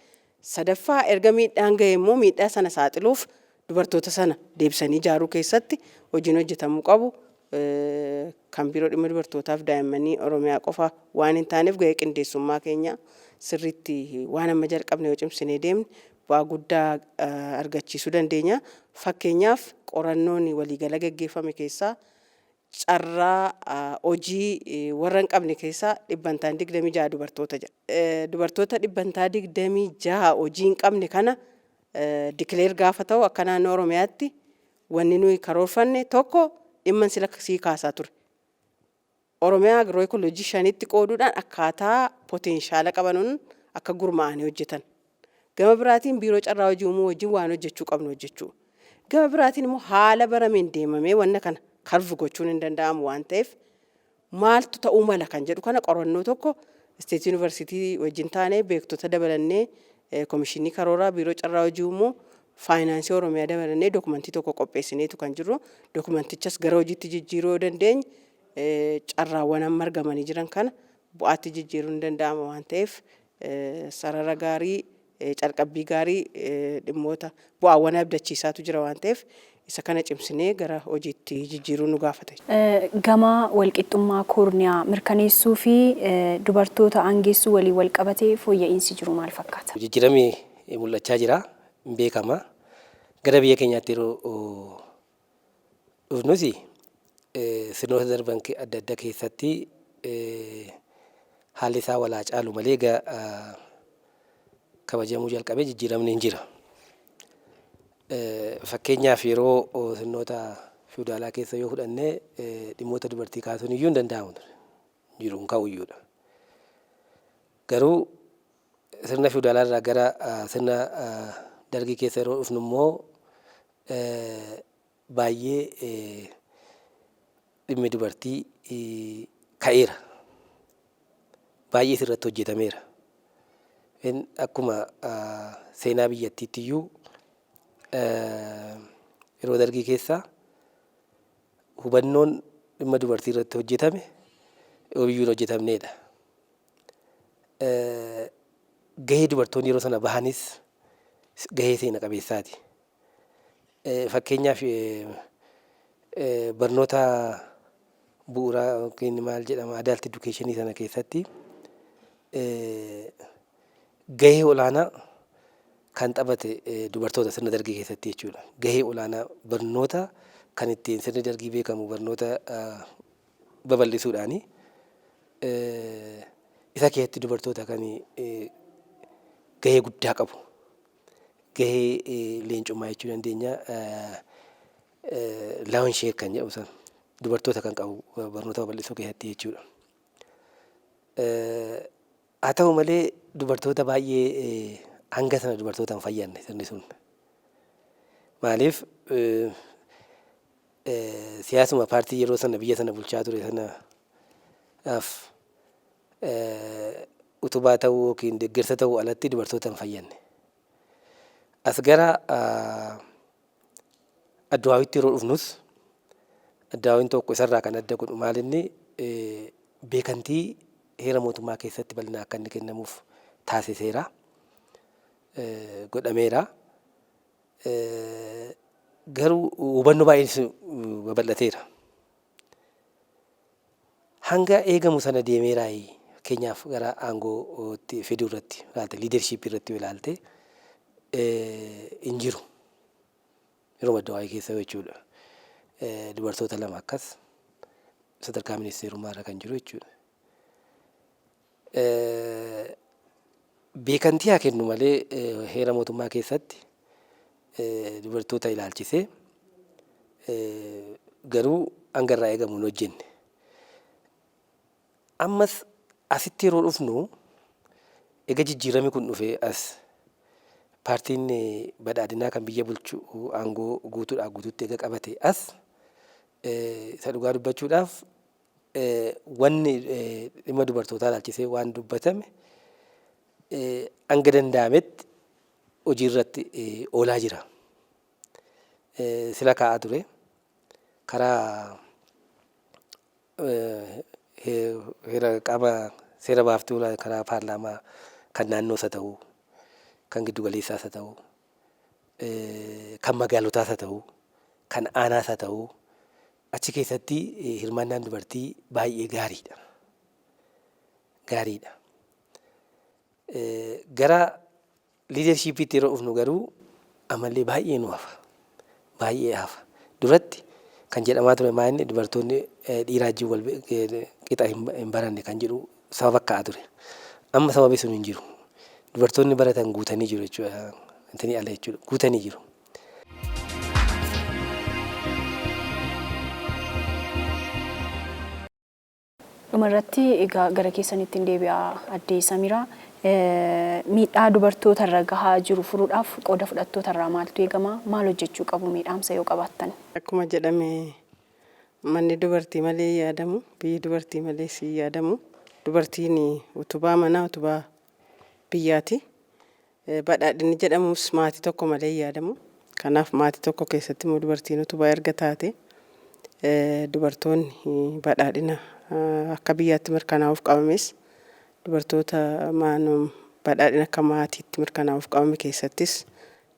sadaffaa erga miidhaan ga'e immoo miidhaa sana saaxiluuf dubartoota sana deebisanii ijaaruu keessatti hojiin hojjetamuu qabu kan Biiroo Dhimma Dubartootaaf Daa'immanii Oromiyaa qofa waan hin taaneef gahee qindeessummaa keenya Sirriitti waan amma jalqabne yoo cimsinee deemne bu'aa guddaa argachiisuu dandeenya. Fakkeenyaaf, qorannoon waliigala gaggeeffame keessaa carraa hojii warra hin qabne keessaa dhibbantaan 26 dubartoota jedha. Dubartoota dhibbantaa 26 hojii hin qabne kana declare gaafa ta'u, akka naannoo Oromiyaatti wanni nuyi karoorfanne tokko dhimma sila sii kaasaa ture. Oromiyaa agro-ecology shanitti qooduudhaan akkaataa potential qabanuun akka gurmaa'anii hojjetan. Gama biraatiin biiroo carraa hojii uumuu wajjin waan hojjechuu qabnu hojjechuu. Gama biraatiin immoo haala barameen deemamee wanna kana curve gochuun hin danda'amu waan ta'eef, maaltu ta'uu mala kan jedhu kana qorannoo tokko State Yuunivarsiitii wajjin taanee, beektota dabalannee, komishinii karooraa, biiroo carraa hojii uumuu, faayinaansii Oromiyaa dabalannee dookumentii tokko qopheessineetu kan jirru. Dookumentichas gara hojiitti jijjiiruu yoo dandeenye, carraawwan amma argamanii jiran kana bu'aatti jijjiiruun ni danda'ama waan ta'eef, sarara gaarii, calqabbii gaarii, dhimmoota bu'aawwan abdachiisaatu jira waan ta'eef, isa kana cimsinee gara hojiitti jijjiiruu nu gaafata. Gama walqixxummaa koorniyaa mirkaneessuu fi dubartoota aangeessuu waliin wal qabatee fooyya'iinsi jiru maal fakkaata? Jijjiiramni mul'achaa jira, hin beekama. Gara biyya keenyaatti yeroo dhufnus sirnoota darban adda addaa keessatti haalli isaa walaa caalu malee kabajamuu jalqabee jijjiiramni hin jira. Fakkeenyaaf, yeroo sirnoota feudaalaa keessa yoo fudhanne, dhimmoota dubartii kaasuun iyyuu hin danda'amu ture. Jiru hin ka'u iyyuudha. Garuu sirna feudaalaa irraa gara sirna Dargii keessa yeroo dhufnu immoo, baay'ee dhimmi dubartii ka'eera. Baay'ee irratti hojjetameera. Akkuma seenaa biyyattiitti iyyuu yeroo Dargii keessa hubannoon dhimma dubartii irratti hojjetame yoomiyyuu hin hojjetamneedha. Gahee dubartoonni yeroo sana bahanis gahee seena qabeessaati. Fakkeenyaaf, barnoota bu'uuraa yookiin maal jedhama, adult education sana keessatti gahee olaanaa kan taphate dubartoota sirna Dargii keessatti jechuudha. Gahee olaanaa barnoota kan ittiin sirni Dargii beekamu barnoota babal'isuudhaani. Isa keessatti dubartoota kan gahee guddaa qabu. Gahee leencummaa jechuu dandeenya. Lion share kan jedhamu sana dubartoota kan qabu barnoota babal'isuu keessatti jechuudha. Haa ta'u malee, dubartoota baay'ee hanga sana dubartoota hin fayyadne sirni sun. Maaliif, siyaasuma paartii yeroo sana biyya sana bulchaa ture sanaaf utubaa ta'uu yookiin deeggarsa ta'uu alatti dubartoota hin fayyadne. As gara ADWUItti yeroo dhufnus, ADWUIn tokko isarraa kan adda godhu maalinni, beekantii heera mootummaa keessatti bal'inaan akka inni kennamuuf taasiseera. Godhameera. Garuu hubannoo baay'een babal'ateera. Hanga eegamu sana deemeeraayi, fakkeenyaaf gara aangootti fiduu irratti ilaalte, leadership irratti yoo ilaalte, hin jiru. Yeroo ADWUI keessa jechuudha. Dubartoota lama akkas sadarkaa ministeerummaa irra kan jiru jechuudha. Beekantii haa kennu malee, heera mootummaa keessatti dubartoota ilaalchisee garuu hanga irraa eegamu hin hojjenne. Ammas asitti yeroo dhufnu, egaa jijjiiramni kun dhufee as paartiin badhaadhinaa kan biyya bulchu aangoo guutuudhaa guutuutti eega qabate as, isa dhugaa dubbachuudhaaf, wanni dhimma dubartootaa ilaalchisee waan dubbatame hanga danda'ametti hojii irratti oolaa jira. Sila kaa'aa ture karaa heera qaama seera baaftuu, karaa paarlaamaa kan naannoos haa ta'u, kan giddu galeessaas haa ta'u, kan magaalotaas haa ta'u, kan aanaas haa ta'u, achi keessatti hirmaannaan dubartii baay'ee gaariidha. Gaariidha. Gara leadershipiitti yeroo dhufnu garuu ammallee baay'ee nu hafa. Baay'ee hafa. Duratti kan jedhamaa ture maa inni dubartoonni dhiiraa wajjin wal qixa hin baranne kan jedhu sababa ka'aa ture. Amma sababi sun hin jiru. Dubartoonni baratan guutanii jiru jechuudha. Intini ala jechuudha. Guutanii jiru. Dhumarratti egaa gara keessanitti hin deebi'a, addee Samiraa. Miidhaa dubartoota irra gahaa jiru furuudhaaf qooda fudhattoota irraa maaltu eegama? Maal hojjechuu qabu? Miidhaamsa yoo qabaattan? Akkuma jedhame, manni dubartii malee hin yaadamu, biyyi dubartii malees hin yaadamu. Dubartiin utubaa manaa, utubaa biyyaati. Badhaadhinni jedhamus maatii tokko malee hin yaadamu. Kanaaf maatii tokko keessatti immoo dubartiin utubaa erga taate, dubartoonni badhaadhina akka biyyaatti mirkanaa'uuf qabames, dubartoota badhaadhina akka maatiitti mirkanaa'uuf qabame keessattis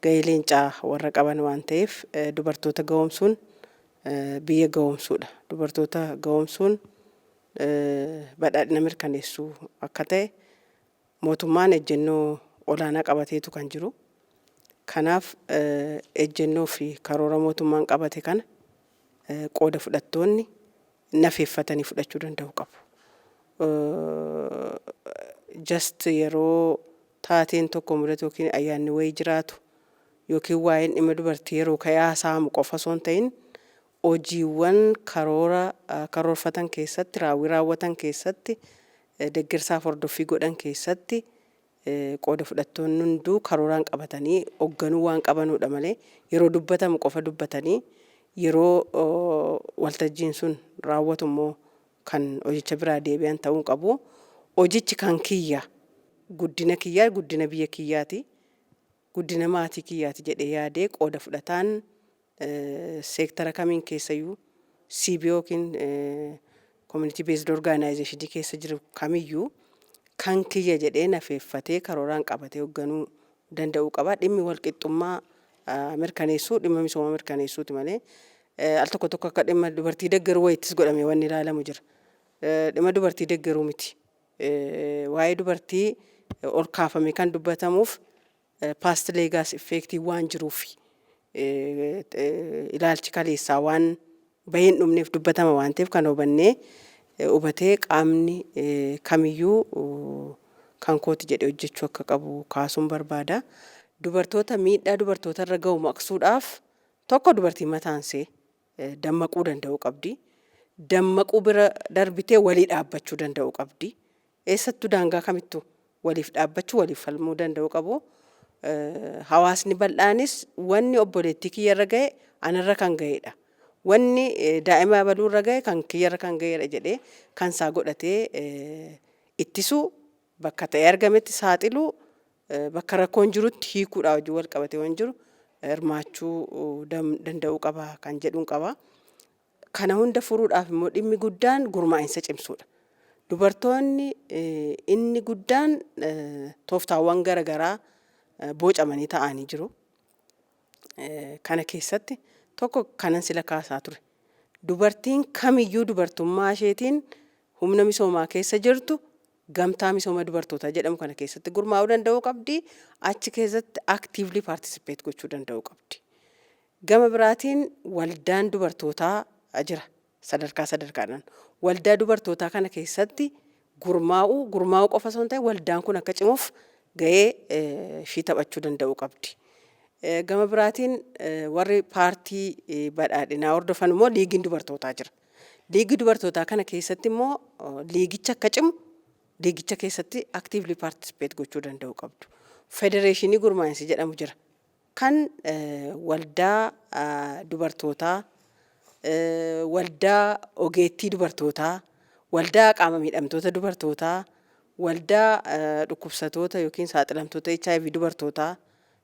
gahee leencaa warra qaban waan ta'eef, dubartoota gahoomsuun biyya gahoomsuudha. Dubartoota gahoomsuun badhaadhina mirkaneessuu akka ta'e mootummaan ejjennoo olaanaa qabateetu kan jiru. Kanaaf ejjennoo fi karoora mootummaan qabate kana qooda fudhattoonni nafeeffatanii fudhachuu danda'u qabu. Just yeroo taateen tokko mudatu yookiin ayyaanni wayii jiraatu yookiin waa'een dhimma dubartii yeroo ka'ee haasa'amu qofa osoo hin ta'in, hojiiwwan karoora karoorfatan keessatti, raawwii raawwatan keessatti, deeggarsaaf hordoffii godhan keessatti qooda fudhattoonni hunduu karooraan qabatanii hoogganuu waan qabanuudha malee, yeroo dubbatamu qofa dubbatanii yeroo waltajjiin sun raawwatu immoo kan hojicha biraa deebi'an ta'uu qabu. Hojichi kan kiyya, guddina kiyyaa, guddina biyya kiyyaati, guddina maatii kiyyaati jedhee yaadee qooda fudhataan seektara kamiin keessayyuu, CBO yookiin community based organization keessa jiru kamiyyuu, kan kiyya jedhee nafeeffatee karooraan qabatee hoogganuu danda'uu qaba. Dhimmi walqixxummaa mirkaneessuu dhimma misooma mirkaneessuuti malee al tokko tokko akka dhimma dubartii deeggaruu wayittis godhamee wanni ilaalamu jira. Dhimma dubartii deeggaruu miti. Waa'ee dubartii ol kaafamee kan dubbatamuuf past legacy effectii waan jiruuf, ilaalchi kaleessaa waan bahee hin dhumneef dubbatama waan ta'eef, kan hubannee hubatee qaamni kamiyyuu kan kooti jedhee hojjechuu akka qabu kaasuun barbaada. Dubartoota, miidhaa dubartoota irra gahu maqsuudhaaf, tokko dubartiin mataansee dammaquu danda'uu qabdi. Dammaquu bira darbitee walii dhaabbachuu danda'uu qabdi. Eessattuu, daangaa kamittuu waliif dhaabbachuu, waliif falmuu danda'uu qabu. Hawaasni bal'aanis wanni obboleettii kiyyarra gahe anarra kan gahedha. Wanni daa'ima abaluurra gahe kan kiyyarra kan gahedha jedhee kan isaa godhatee ittisuu, bakka ta'ee argametti saaxiluu, bakka rakkoon jirutti hiikuudhaa wajjin wal qabatee waan jiru hirmaachuu danda'uu qaba kan jedhuun qaba. Kana hunda furuudhaaf immoo dhimmi guddaan gurmaa'insa cimsuudha. Dubartoonni inni guddaan tooftaawwan garaagaraa bocamanii ta'anii jiru. Kana keessatti tokko kanan sila kaasaa ture. Dubartiin kamiyyuu dubartummaa isheetiin humna misoomaa keessa jirtu gamtaa misooma dubartootaa jedhamu kana keessatti gurmaa'uu danda'uu qabdi. Achi keessatti actively participate gochuu danda'uu qabdi. Gama biraatiin waldaan dubartootaa jira sadarkaa sadarkaadhaan. Waldaa dubartootaa kana keessatti gurmaa'uu, gurmaa'uu qofa osoo hin ta'in, waldaan kun akka cimuuf gahee ishii taphachuu danda'uu qabdi. Gama biraatiin warri paartii badhaadhinaa hordofan immoo liigiin dubartootaa jira. Liigii dubartootaa kana keessatti immoo liigicha akka cimu liigicha keessatti actively participate gochuu danda'uu qabdu. Federeeshinii gurmaa'insi jedhamu jira. Kan waldaa dubartootaa, waldaa ogeettii dubartootaa, waldaa qaama miidhamtoota dubartootaa, waldaa dhukkubsatoota yookiin saaxilamtoota HIV dubartootaa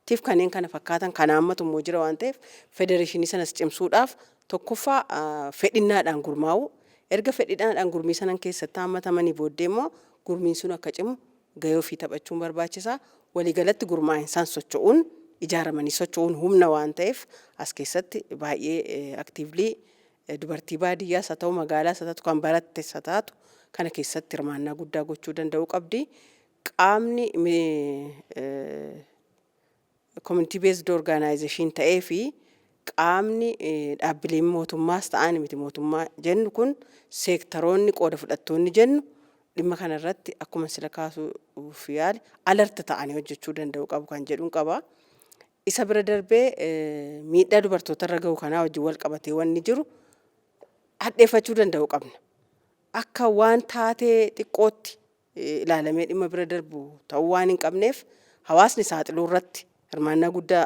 tiif kanneen kana fakkaatan kan haammatu immoo jira waan ta'eef, federeeshinii sanas cimsuudhaaf tokkoffaa fedhinnaadhaan gurmaa'uu, erga fedhinnaadhaan gurmii sanan keessatti haammatamanii booddee immoo gurmiin sun akka cimu gahee ofii taphachuun barbaachisaa. Waliigalatti gurmaa'insaan socho'uun, ijaaramanii socho'uun humna waan ta'eef, as keessatti baay'ee actively dubartii baadiyyaas haa ta'u, magaalaas haa ta'u, kan barattes haa taatu, kana keessatti hirmaannaa guddaa gochuu danda'uu qabdi. Qaamni community based organization ta'ee fi qaamni dhaabbileen mootummaas ta'an miti mootummaa jennu kun, seektaroonni qooda fudhattoonni jennu, dhimma kanarratti akkuma sila kaasuuf yaale alert ta'anii hojjechuu danda'u qabu kan jedhuun qaba. Isa bira darbee miidhaa dubartoota irra gahu kanaa wajjin wal qabatee wanni jiru hadheeffachuu danda'u qabna. Akka waan taatee xiqqootti ilaalamee dhimma bira darbu ta'uu waan hin qabneef, hawaasni saaxiluu irratti hirmaannaa guddaa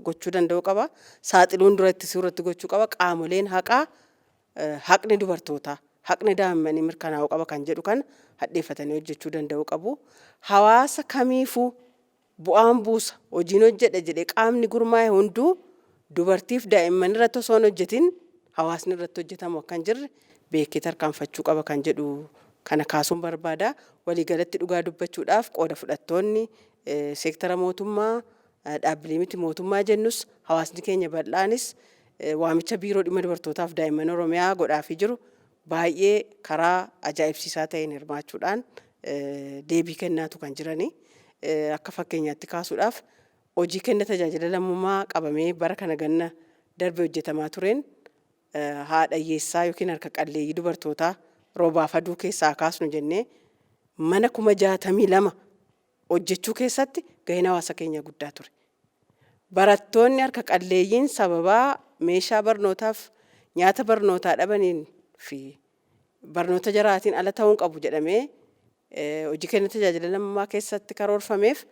gochuu danda'u qaba. Saaxiluun dura ittisuu irratti gochuu qaba. Qaamoleen haqaa haqni dubartootaa, haqni daa'immanii mirkanaa'uu qaba kan jedhu kana hadheeffatanii hojjechuu danda'u qabu. Hawaasa kamiifuu bu'aan buusa, hojiin hojjedha jedhee qaamni gurmaa'e hunduu dubartiif daa'imman irratti osoo hin hojjetin hawaasni irratti hojjetamu akka hin jirre beekee tarkaanfachuu qaba kan jedhu kana kaasuun barbaada. Waliigalatti dhugaa dubbachuudhaaf, qooda fudhattoonni seektara mootummaa, dhaabbilee miti mootummaa jennus, hawaasni keenya bal'aanis waamicha Biiroo Dhimma Dubartootaaf Daa'imman Oromiyaa godhaafii jiru baay'ee karaa ajaa'ibsiisaa ta'een hirmaachuudhaan deebii kennaatu kan jirani. Akka fakkeenyaatti kaasuudhaaf, hojii kenna tajaajila lammummaa qabamee bara kana ganna darbe hojjetamaa tureen, haadha hiyyeessaa yookiin harka qalleeyyii dubartootaa roobaaf aduu keessaa kaasnu jennee mana 62,000 hojjechuu keessatti gaheen hawaasa keenya guddaa ture. Barattoonni harka qalleeyyiin sababaa meeshaa barnootaaf nyaata barnootaa dhabaniin fi barnoota jaraatiin ala ta'uun qabu jedhamee hojii kenna tajaajila lammummaa keessatti karoorfameef,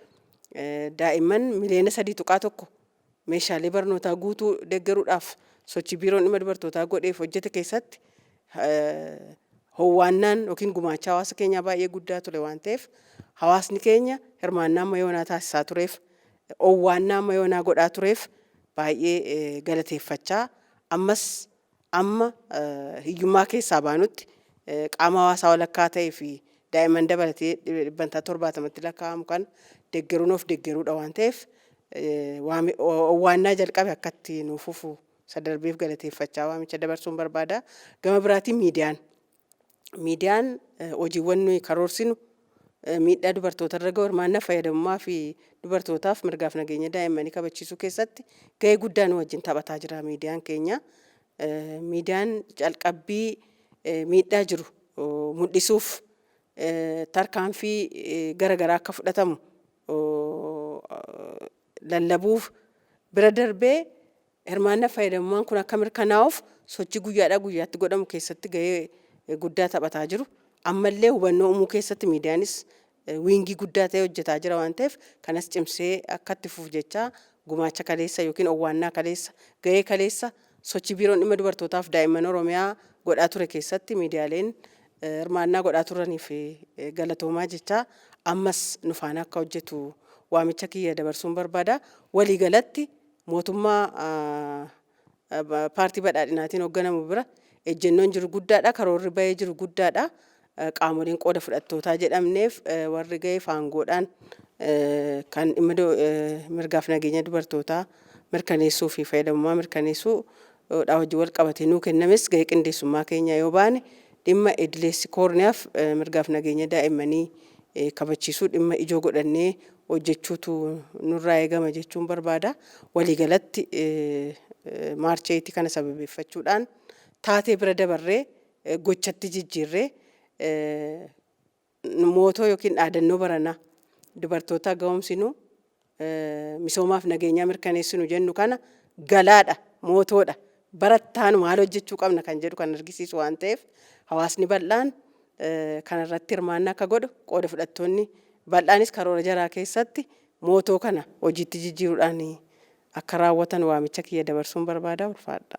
daa'imman miliyoona 3.1 meeshaalee barnootaa guutuu deeggaruudhaaf sochii Biiroon Dhimma Dubartootaa godheef hojjete keessatti howwaannaan yookiin gumaacha hawaasa keenyaa baay'ee guddaa ture waan ta'eef, hawaasni keenya hirmaannaa amma yoonaa taasisaa tureef, owwaannaa amma yoonaa godhaa tureef baay'ee galateeffachaa, ammas amma hiyyummaa keessaa baanutti qaama hawaasaa walakkaa ta'ee fi daa'imman dabalatee 70%tti lakkaa'amu kan deeggaruun of deeggaruudha waan ta'eef, owwaannaa jalqabe akkatti nuuf fufu sadarbeef galateeffachaa waamicha dabarsuun barbaada. Gama biraatiin miidiyaan hojiiwwan nuyi karoorsinu miidhaa dubartoota irra gahu, hirmaannaa fayyadamummaa fi dubartootaaf mirgaaf nageenya daa'immanii kabachiisuu keessatti gahee guddaa nu wajjin taphataa jira miidiyaan keenya. Miidiyaan calqabbii miidhaa jiru mul'isuuf tarkaanfii garaagaraa akka fudhatamu lallabuuf bira darbee, hirmaannaa fayyadamummaan kun akka mirkanaa'uuf sochii guyyaadhaa guyyaatti godhamu keessatti gahee guddaa taphataa jiru. Ammallee hubannoo uumuu keessatti miidiyaanis wingii guddaa ta'e hojjetaa jira waan ta'eef, kanas cimsee akka itti fufu jechaa, gumaacha kaleessa yookiin owwaannaa kaleessa, gahee kaleessa sochii Biiroon Dhimma Dubartootaaf Daa'imman Oromiyaa godhaa ture keessatti miidiyaaleen hirmaannaa godhaa turaniif galatoomaa jechaa, ammas nu faana akka hojjetu waamicha kiyya dabarsuun barbaada. Waliigalatti mootummaa Paartii Badhaadhinaatiin hoogganamu bira ejjennoon jiru guddaadha. Karoorri bahee jiru guddaadha. Qaamoleen qooda fudhattootaa jedhamneef warri gahee faangoodhaan kan dhimma mirgaaf nageenya dubartootaa mirkaneessuu fi fayyadamummaa mirkaneessuu dha hojii wal qabatee nuu kennames, gahee qindeessummaa keenya yoo baane, dhimma idileessi koorniyaaf mirgaaf nageenya daa'immanii kabachiisuu dhimma ijoo godhannee hojjechuutu nurraa eegama jechuun barbaada. Waliigalatti March 8 kana sababeeffachuudhaan taatee bira dabarree gochatti jijjiirree, motto yookiin dhaadannoo baranaa "Dubartoota ga'oomsinu, misoomaaf nageenyaa mirkaneessinu" jennu kana galaadha, motto dha. Barattaanu maal hojjechuu qabna kan jedhu kan argisiisu waan ta'eef, hawaasni bal'aan kanarratti hirmaannaa akka godhu, qooda fudhattoonni bal'aanis karoora jaraa keessatti motto kana hojiitti jijjiiruudhaan akka raawwatan waamicha kiyya dabarsuun barbaada. Ulfaadha.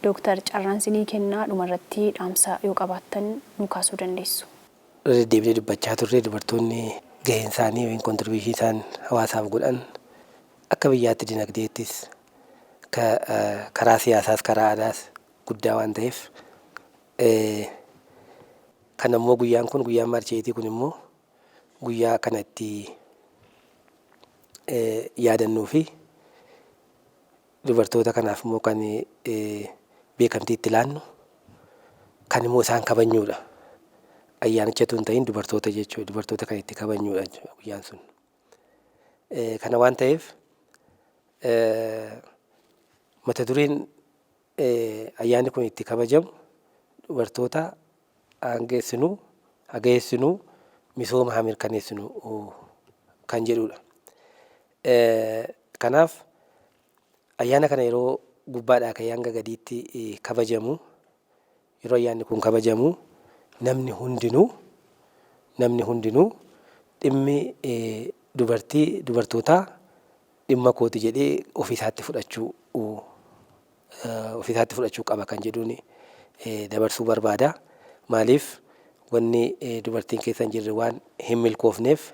Dooktar, carraan sinii kennaa, dhumarratti dhaamsa yoo qabaattan nu kaasuu dandeessu. Deddeebinee dubbachaa turre, dubartoonni gaheen isaanii yookiin contribution isaan hawaasaaf godhan akka biyyaatti dinagdeettis, karaa siyaasaas, karaa aadaas guddaa waan ta'eef, kan ammoo guyyaan kun, guyyaan March 8 kun immoo guyyaa kana itti yaadannuu fi dubartoota kanaaf immoo kan beekamtii itti laannu, kan immoo isaan kabajnuudha. Ayyaanicha tun ta'in dubartoota jechuudha. Dubartoota kan itti kabajnudha guyyaan sun. Kana waan ta'eef, mata dureen ayyaanni kun itti kabajamu "Dubartoota aangeessinuu, hageessinuu, misooma haa mirkaneessinu" kan jedhudha. Kanaaf ayyaana kana yeroo gubbaadhaa ka'ee hanga gadiitti kabajamu, yeroo ayyaanni kun kabajamu, namni hundinuu dhimmi dubartii, dubartootaa dhimma kooti jedhee ofiisaatti fudhachuu qaba kan jedhuun dabarsuu barbaada. Maaliif, wanni dubartiin keessa hin jirre waan hin milkoofneef,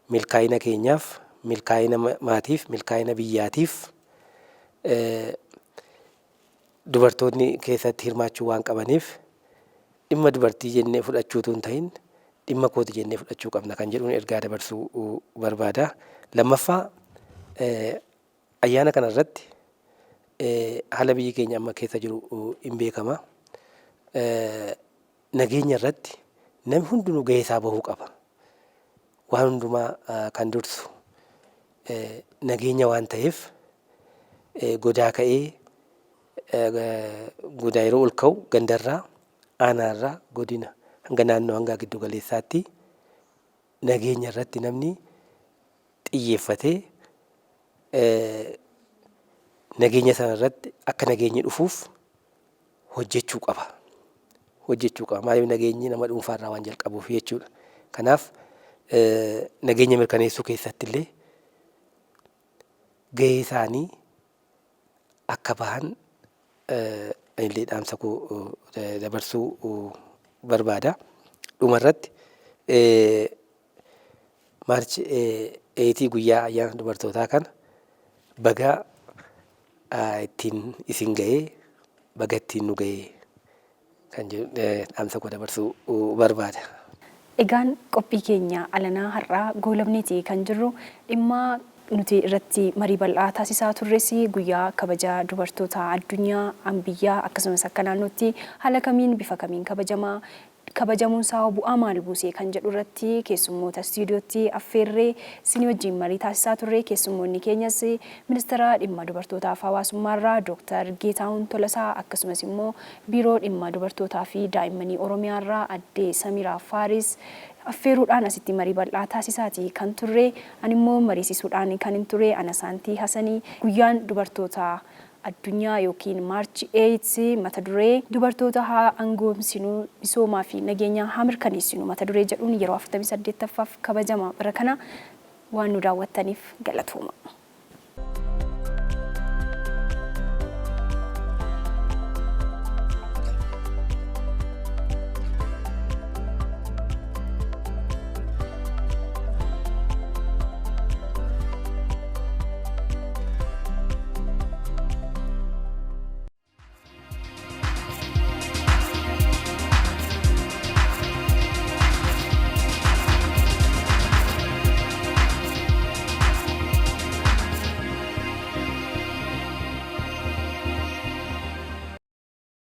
milkaa'ina keenyaaf, milkaa'ina maatiif, milkaa'ina biyyaatiif dubartoonni keessatti hirmaachuu waan qabaniif, dhimma dubartii jennee fudhachuutu hin ta'in dhimma kooti jennee fudhachuu qabna kan jedhuun ergaa dabarsuu barbaada. Lammaffaa, ayyaana kana irratti haala biyyi keenya amma keessa jiru hin beekama. Nageenya irratti namni hundinuu gahee isaa bahuu qaba. Waan hundumaa kan dursu nageenya waan ta'eef, godaa ka'ee, godaa yeroo ol ka'u, gandarraa, aanaarraa, godina, hanga naannoo, hanga giddu galeessaatti nageenya irratti namni xiyyeeffatee nageenya sana irratti akka nageenyi dhufuuf hojjechuu qaba. Hojjechuu qaba. Maaliif, nageenyi nama dhuunfaarraa waan jalqabuuf jechuudha. Kanaaf nageenya mirkaneessuu keessatti illee gahee isaanii akka bahan anillee dhaamsa koo dabarsuu barbaada. Dhumarratti, March 8, guyyaa ayyaana dubartootaa kana baga ittiin isin ga'ee, baga ittiin nu ga'ee kan jedhu dhaamsa koo dabarsuu barbaada. Egaan qophii keenya alanaa har'aa goolabneeti kan jirru. Dhimma nuti irratti marii bal'aa taasisaa turres guyyaa kabaja dubartoota addunyaa biyyaa akkasumas akka naannootti haala kamiin, bifa kamiin kabajamaa, kabajamuunsaa bu'aa maal buuse kan jedhu irratti keessummoota istuudiyootti affeerree isinii wajjin marii taasisaa turre. Keessummoonni keenyas Ministeera Dhimma Dubartootaaf Hawaasummaarraa Dooktar Geetahuun Tolasaa, akkasumas immoo Biiroo Dhimma Dubartootaa fi Daa'immanii Oromiyaarraa Addee Samiraa Faaris affeeruudhaan asitti marii bal'aa taasisaati kan turre. Ani immoo mariisisuudhaan kan hin ture Anasaantii Hasanii. Guyyaan dubartoota addunyaa yookiin March 8 mata duree "Dubartoota haa aangoomsinu, misoomaa fi nageenya haa mirkaneessinu" mata duree jedhuun yeroo 48ffaaf kabajama bara kana. Waan nu daawwattaniif galatooma.